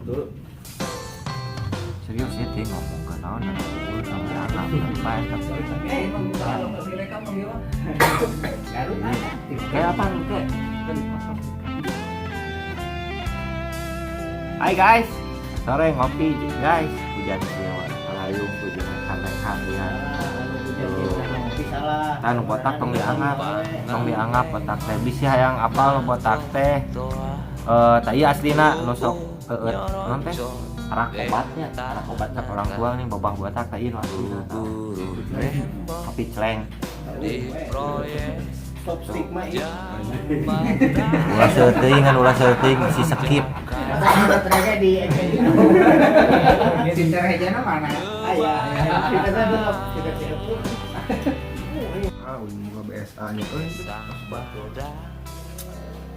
Betul. Serius ya teh ngomong ke naon dan kumpul sampai anak sampai. Eh, emang kalau nggak direkam mah gimana? Garut ada. Kayak apa nih teh? Hai guys, sore ngopi guys, hujan siang, kalayung hujan rekan-rekan ya. Salah. Tah nu botak tong dianggap botak teh bisi hayang apal nu botak teh. Eh, tah ieu aslina nu sok eueut naon teh? Arak obatnya, arak obat cak orang tua nih babah botak tah ieu nu aslina. Eh, kopi celeng. Stop stigma ini. Ulah seuting kan ulah seuting si skip. Baterainya di Sinter hejana mana? Aya. Kita tuh kita siap. Ah, uing gua BSA nya euy.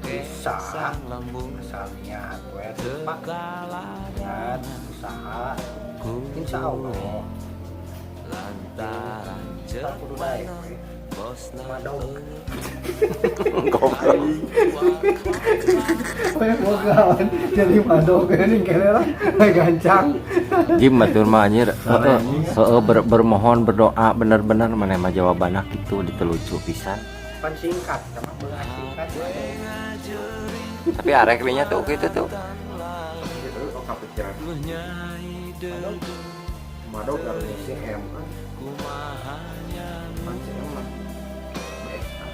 Bisa. Asal niat we Pak. Niat usaha. Insya Allah. Tak kudu daek we. Madog. Goblok. Banyak bogawan jadi madog ini kene lah gancang. Jim batur mah anjir heeh heeh bermohon berdoa bener-bener mana mah jawabanna kitu ditelucu pisan. Pan singkat, sama beungan singkat. Tapi arek nya tuh gitu tuh. Oh, kepikiran. Madog kalau si M. Pan si M mah. BSA.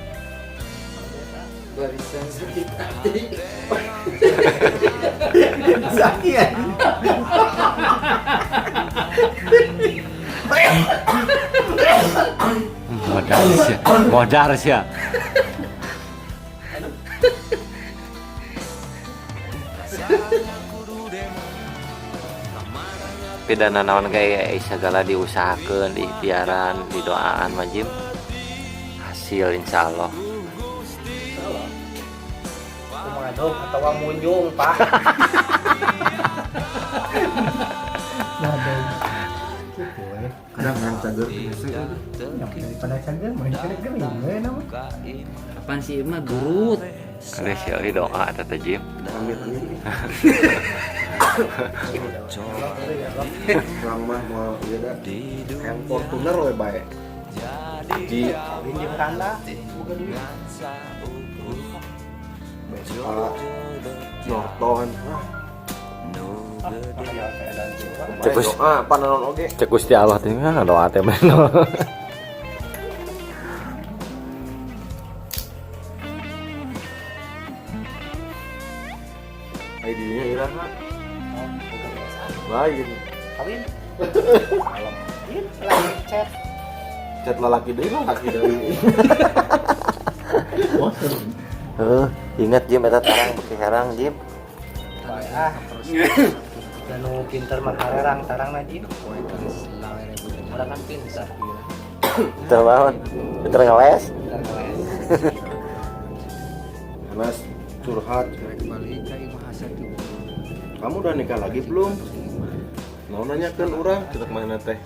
Barisan sakit hati. Zaki ya. Modar sih. Modar sih. Pidana naon kayak segala diusahakeun, diikhtiaran, didoaan mah Jim. Hasil insya Allah. Kumadog atau munjung, Pak. Madog. Gitu we. Kadang kan cager hese. Yang daripada cager mah kene gering we nama. Kapan sih mah gurut? Ada sih doa eta teh Jim. Amit amit. Urang mah moal ieu da. Yang Fortuner we bae. Di Kawin jeung tanda, boga duit. BSA Norton. Ah, Cek bae doa pananon oge. Cek Gusti Allah teh mah doa teh mah. ID-nya iraha. Oh, boga BSA. Lain. Kawin. Kalem. Ini lagi chat. Chat lalaki deui lalaki deui. Heeh, ingat Jim eta tarang beuki herang Jim. Bae ah. Nu pinter mah harerang tarang na Jim. Orang kan pinter. Pinter banget. Pinter ngeles. Pinter ngeles. Mas curhat. Kamu udah nikah lagi belum? Mau nanyakan orang, kita kemana teh?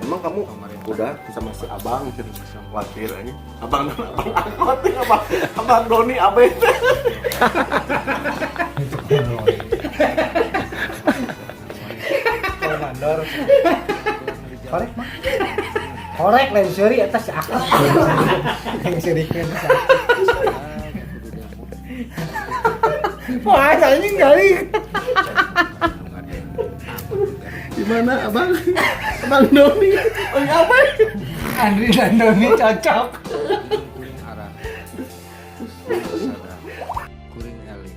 Emang kamu udah sama si abang gitu. Khawatir aja. Abang abang angkot nih, abang abang Doni abe teh. Komandor. Korek mah. Korek lain seuri eta si akak. Yang seurikeun si akak. Wah, anjing kali. Gimana abang? Abang Doni, oh apa? Andri dan Doni cocok. Kuring eling.